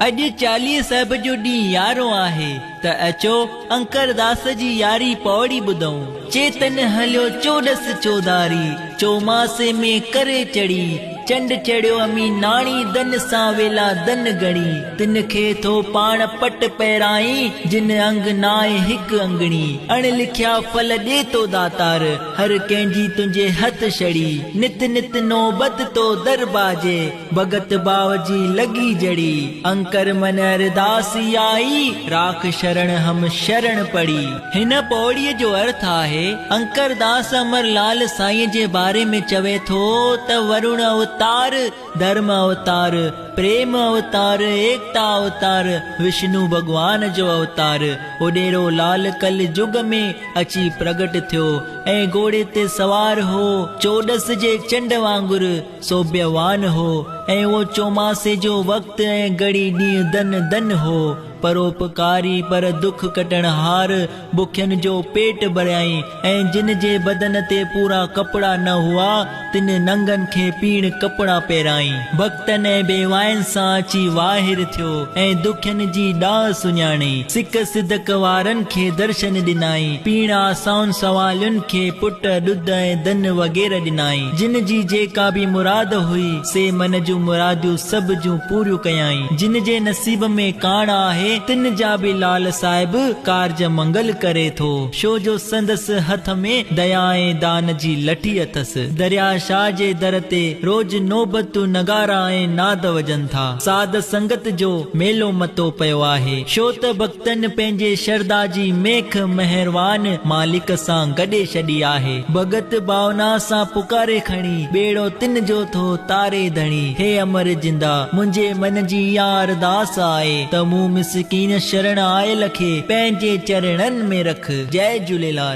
اڄ 40 صاحب جو ڏينهن يارهون آهي ته اچو انڪرداس جي ياري پوڙي ٻڌئون. چيتن هليو چوڏس چوڌاري، چوماسي ۾ ڪري چڙهي، چنڊ چڙهيو امي ناڻي دن سان ويلا دن ڳڻي، تن کي ٿو پاڻ پٽ پهرائين، جن انگ ناهي هڪ انگڻي، اڻ لکيا ڦل ڏي ٿو داتار، هر ڪنهن جي تنهنجي هٿ شڙي، نت نت نوبت تو در باجي. ڀڳت ڀاو جي لڳي جڙي، انڪر من ارداس آئي، راک شرڻ هم شرڻ پڙي. هن پوڙيء جو ارٿ آهي، انڪر داس امر لال سائينء جي باري ۾ چوي ٿو ته ورڻ اوتار، ڌرم اوتار، پريم اوتار، ايڪتا اوتار، وشنو ڀڳوان جو اوتار، اڏيرو لال ڪل جڳ ۾ اچي پرڳٽ ٿيو ۽ گهوڙي تي سوار هو، چوڏس جي چنڊ وانگر سوڀيوان هو ۽ اهو چوماسي جو وقت ۽ گهڙي ڏينهن دن دن هو. پروپڪاري پر دک ڪٽڻهار، بکين جو پيٽ ڀريائين ۽ جن جي بدن تي پورا ڪپڙا نه هئا، تن ننگن کي پيڻ ڪپڙا پهرائين. ڀڳتن ۽ بيواين سان اچي واهر ٿيو ۽ دکين جي ڏاهه سڃاڻي، سڪ صدق وارن کي درشن ڏنائين. پيڻ آسائن سوالين کي پٽ، ڏڌ ۽ ڌن وغيره ڏنائين. جن جي جيڪا به مراد هئي، سي من جون مراديون سڀ جون پوريون ڪيائين. جن جي نصيب ۾ ڪاڻ آهي، تن جا به لال صاحب ڪارج منگل ڪري ٿو. شو جو سندس هٿ ۾ ديا ۽ دان جي لٺي اٿس. دريا شاهه جي در تي روز نوبتون نغارا ۽ ناد وڄن ٿا. ساڌ سنگت جو ميلو متو پيو آهي. شو ته ڀڳتن پنهنجي شرڌا جي ميک مهروان مالڪ سان گڏي ڇڏي آهي. ڀڳت ڀاونا سان پڪاري کڻي، ٻيڙو تن جو ٿو تاري ڌڻي. هي امر جندا! منهنجي من جي اها ارداس آهي ته مون مسڪين شرڻ آيل کي پنهنجي چرڻن ۾ رک. جئي جهوليلال.